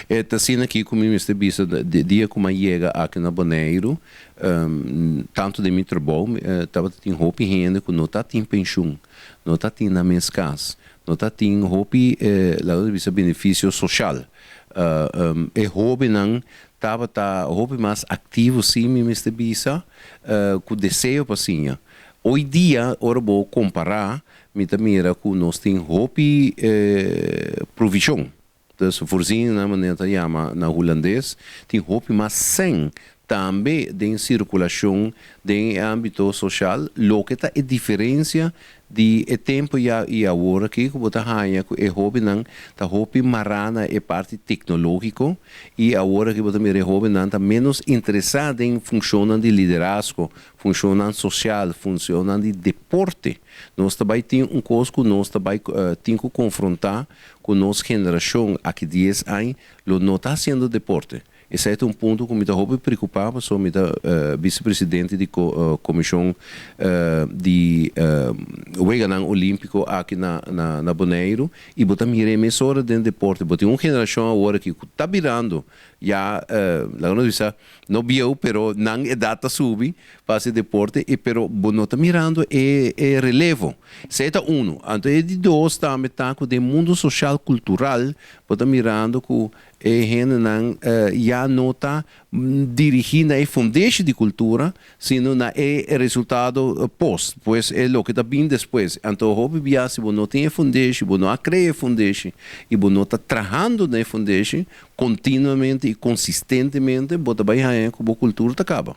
Ta asina aki ku mi mester bisa, dia ku mi a yega aki na Boneiru, tantu den mi trabou, tabatin hopi hende ku no tatin penshun, no tatin nan mes kas, no tatin hopi, laga nos bisa, benefisio sosial. E hóbennan tabata hopi mas aktivo, sí, mi mester bisa, ku deseo pa siña. Hoy dia, ora bo kompará, mi ta mira ku nos tin hopi provishon. Dus voorzieningen, manera ta yama na hulandes, tin hopi mas sèn tambe den sirkulashon den e ámbito sosial, loke ta e diferensia di e tempu ya i awor aki, ku bo ta haña ku e hóbennan ta hopi mará na e parti teknológiko i awor aki bo ta mira e hóbennan ta ménos interesá den funshonnan di liderazgo, funshonnan sosial, funshonnan di deporte. Nos ta bai tin un kos ku nos ta bai tin ku konfrontá ku nos generashon aki 10 aña lo no ta hasiendo deporte. Esei ta un punto ku mi ta hopi preokupá, pasobra mi ta visepresidente di komishon di Weganan Olímpiko aki na Boneiru i bo ta mira e mesora den deporte. Bo tin un generashon awor aki ku ta birando ya, laga nos bisa, no bieu, pero nan edat ta subi pa hasi deporte, i pero bo no ta mirando e relevo. Esei ta unu. Anto e di dos tambe ta ku den mundu sosial kultural bo ta mirando ku e hendenan ya no ta dirigí na e fundeshi di kultura, sino na e resultado post, pues e loke ta bin despues. Anto hopi bia, si bo no tin e fundeshi, bo no a krea e fundeshi i bo no ta trahando na e fundeshi kontinuamente i konsistentemente, bo ta bai haña ku bo kultura ta kaba.